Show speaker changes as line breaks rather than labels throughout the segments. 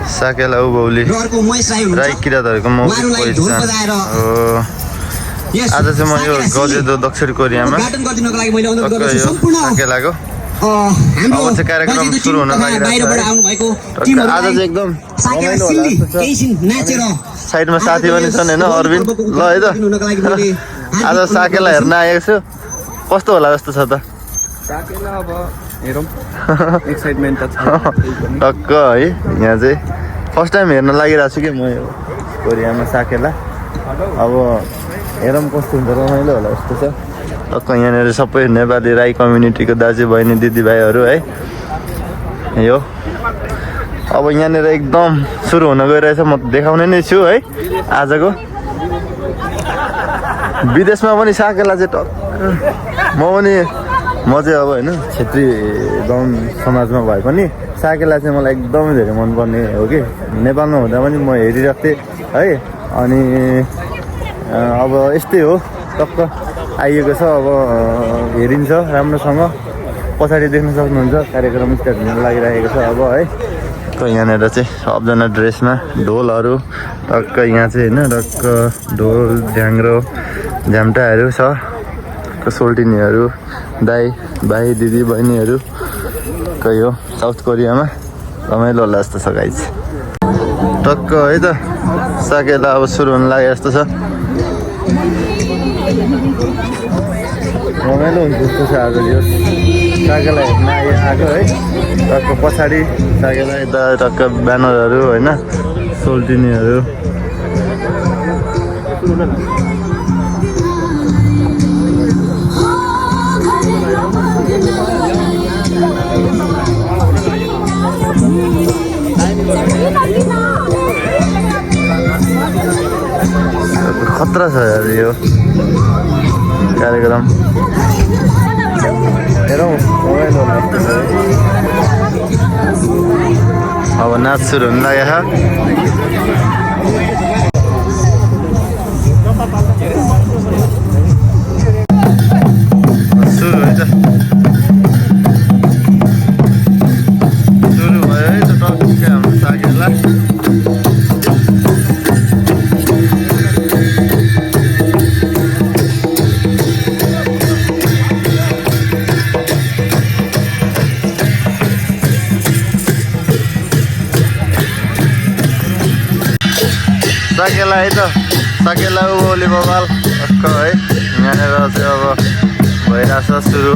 साकेला उभौली राई किराँतहरूको मौलिक पहिचान हो। आज चाहिँ म यो गजेदो दक्षिण कोरियामा साकेलाको अब चाहिँ कार्यक्रम सुरु हुन लागिरहेको छ। आज चाहिँ एकदम रमाइलो होला जस्तो छ। साइडमा साथी पनि छन् होइन, अरविन्द। ल है त, आज साकेला हेर्न आएको छु, कस्तो होला जस्तो छ त?
साकेला अब हेरौँ, एक्साइटमेन्ट त छ
टक्क है। यहाँ चाहिँ फर्स्ट टाइम हेर्न लागिरहेको छु कि म यो कोरियामा साकेला। अब हेरौँ कस्तो हुन्छ, रमाइलो होला जस्तो छ। टक्क यहाँनिर सबै नेपाली राई कम्युनिटीको दाजुबहिनी दिदीभाइहरू है। यो अब यहाँनिर एकदम सुरु हुन गइरहेछ, म देखाउने नै छु है। आजको विदेशमा पनि साकेला चाहिँ टक्क म चाहिँ अब होइन छेत्री गाउँ समाजमा भए पनि साकेला चाहिँ मलाई एकदमै धेरै मनपर्ने हो कि। नेपालमा हुँदा पनि म हेरिरहेको थिएँ है। अनि अब यस्तै हो, टक्क आइएको छ। अब हेरिन्छ राम्रोसँग, पछाडि देख्न सक्नुहुन्छ कार्यक्रम स्टार्ट हुन लागिरहेको छ अब है। यहाँनिर चाहिँ सबजना ड्रेसमा ढोलहरू टक्क यहाँ चाहिँ होइन, टक्क ढोल ढ्याङ्ग्रो झ्याम्टाहरू छ। सोल्टिनीहरू दाई भाइ दिदी बहिनीहरू यो साउथ कोरियामा रमाइलो होला जस्तो छ गाइस। टक्क है त साकेला अब सुरु हुन लाग्यो जस्तो छ। रमाइलो हुन्छ जस्तो छ आज यो साकेला हेर्न आएको है। टक्क पछाडि साकेला यता टक्क ब्यानरहरू होइन, सोल्टिनीहरू। खतरा छ यार यो कार्यक्रम। हेरौँ अब नाच सुरु हुन लागेको छ। सुरु है त, सुरु भयो है त टक्कै हाम्रो साकेला। साकेला है त, साकेला उभौली बबाल टक्क है। यहाँनिर चाहिँ अब भइरहेछ सुरु।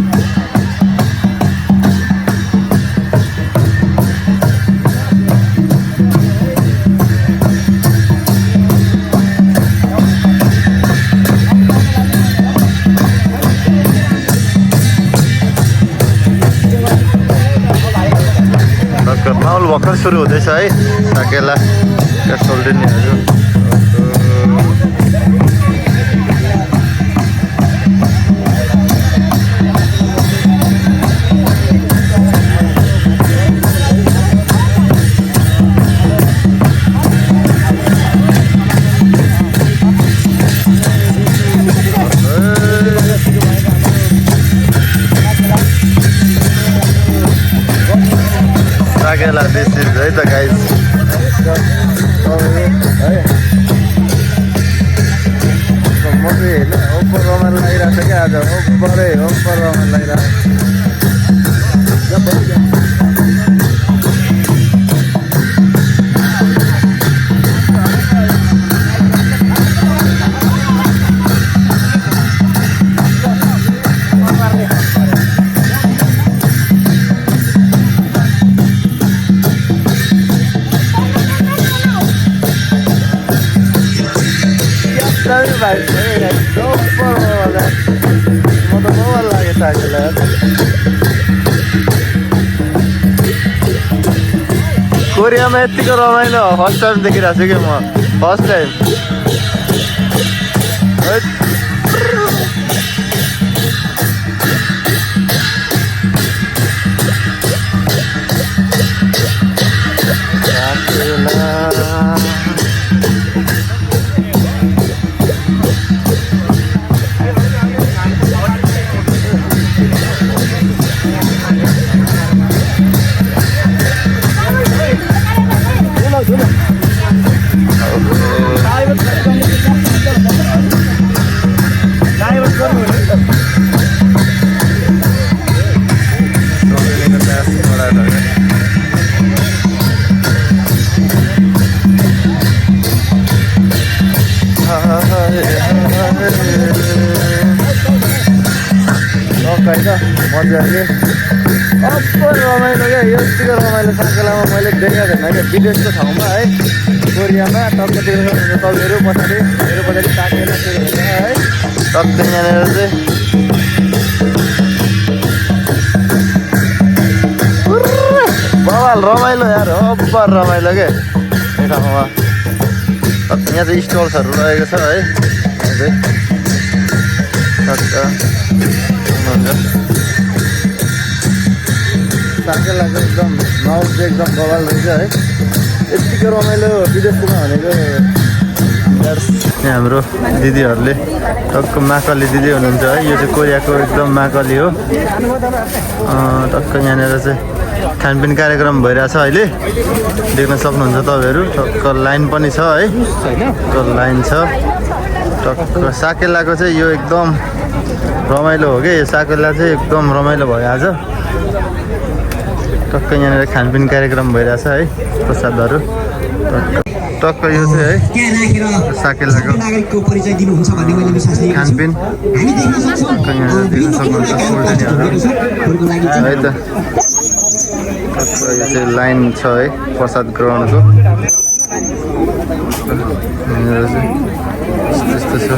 टक्क माहौल भर्खर सुरु हुँदैछ है साकेला सोल्टिनीहरू। साकेला दिस इज है त गाइज। म चाहिँ होइन ओपर रमाइलो लागिरहेको छ क्या आज, ओपर रमाइलो लागिरहेको छ। कोरियामा यतिको रमाइलो फर्स्ट टाइम देखिरहेको छु कि म, फर्स्ट टाइम। मजाले अप्पर रमाइलो क्या यतिको रमाइलो साकेलामा मैले देखेको थिएन क्या विदेशको ठाउँमा है कोरियामा टक्क देख्नु तपाईँहरू पछाडि मेरो पछाडि साकेला सुरु हुन्छ है टक्क यहाँनिर चाहिँ बवाल रमाइलो यार अब्बर रमाइलो क्या यो ठाउँमा यहाँ चाहिँ स्टल्सहरू रहेको छ है टक्क साकेलाको एकदम नाउ चाहिँ एकदम बवाल रहेछ है यतिको रमाइलो विदेशमा भनेको यहाँ हाम्रो दिदीहरूले टक्क माकली दिदी हुनुहुन्छ है यो चाहिँ कोरियाको एकदम माकली हो टक्क यहाँनिर चाहिँ खानपिन कार्यक्रम भइरहेछ अहिले देख्न सक्नुहुन्छ तपाईँहरू टक्क लाइन पनि छ है टक्क लाइन छ टक्क साकेलाको चाहिँ यो एकदम रमाइलो हो कि यो साकेला चाहिँ एकदम रमाइलो भयो आज टक्क यहाँनिर खानपिन कार्यक्रम भइरहेछ है प्रसादहरू टक्क यो चाहिँ है साकेलाको खानपिन टक्क यहाँनिर देख्न सक्नुहुन्छ फुलटेनीहरू है त टक्क यो चाहिँ लाइन छ है प्रसाद ग्रहणको यहाँनिर चाहिँ यस्तो छ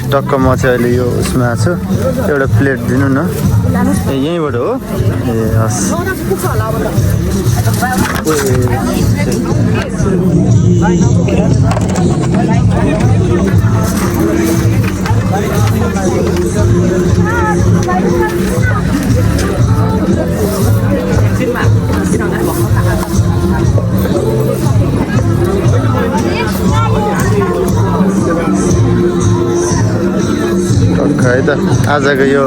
टक्क म चाहिँ अहिले यो उसमा छु एउटा प्लेट दिनु न ए यहीँबाट हो ए हस् है त आजको यो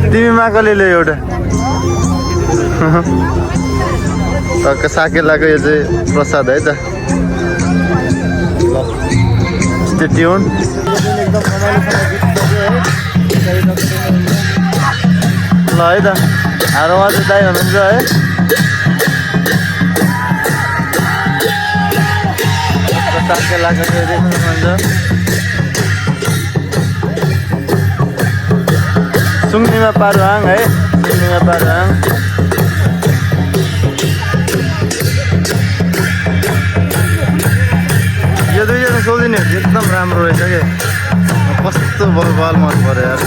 तिमी माकले ल्यायो एउटा टक्क साकेलाको यो चाहिँ प्रसाद है त ट्युन ल है त हारोमा चाहिँ दाइ हुनुहुन्छ है साकेलाको चाहिँ देख्नुहुन्छ सुङ्निमा पारुहाङ है सुङ्निमा पारुहाङ यो दुईजना सोधिनेहरू एकदम राम्रो रहेछ क्या कस्तो बल मन पऱ्यो यार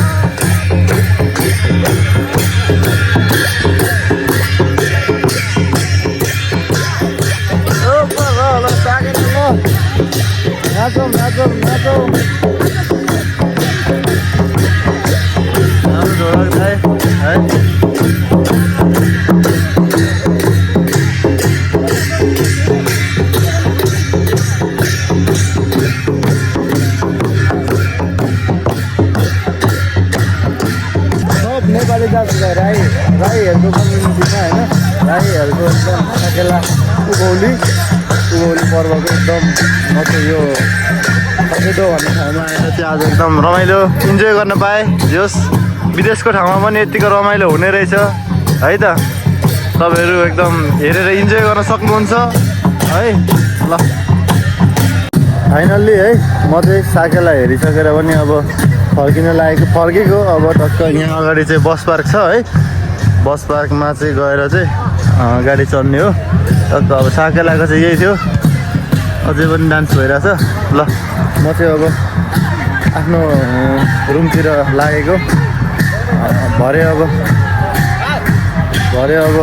नाचौँ नाचौँ नाचौँ राम्रो ढोलक है सब नेपाली जातिका राईहरूको कम्युनिटीमा होइन राईहरूको एकदम साकेला उभौली पर्वको एकदम म चाहिँ यो सकेदो भन्ने ठाउँमा आएर चाहिँ आज एकदम रमाइलो इन्जोय गर्न पाएँ जोस् विदेशको ठाउँमा पनि यतिको रमाइलो हुने रहेछ है त तपाईँहरू एकदम हेरेर इन्जोय गर्न सक्नुहुन्छ है ल फाइनल्ली है म चाहिँ साकेला हेरिसकेर पनि अब फर्किन फर्केको अब टक्क यहाँ अगाडि चाहिँ बस पार्क छ है बस पार्कमा चाहिँ गएर चाहिँ गाडी चढ्ने हो टक्क अब साकेलाको चाहिँ यही थियो अझै पनि डान्स भइरहेछ ल म चाहिँ अब आफ्नो रुमतिर लागेको भरे अब भरे अब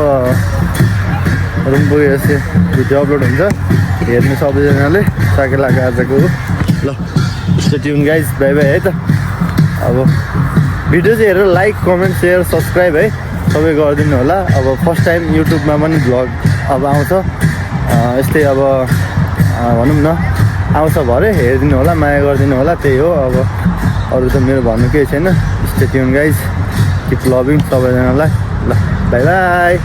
रुम पुगेपछि भिडियो अपलोड हुन्छ हेर्नु सबैजनाले साकेलाको आजको ल ट्युन गाइज बाई बाई है त अब भिडियो चाहिँ हेरेर लाइक कमेन्ट सेयर सब्सक्राइब है सबै गरिदिनु होला अब फर्स्ट टाइम युट्युबमा पनि भ्लग अब आउँछ यस्तै अब भनौँ न आउँछ भरे हेरिदिनु होला माया गरिदिनु होला त्यही हो अब अरू त मेरो भन्नु केही छैन stay tune guys keep loving सबैजनालाई ल बाई बाई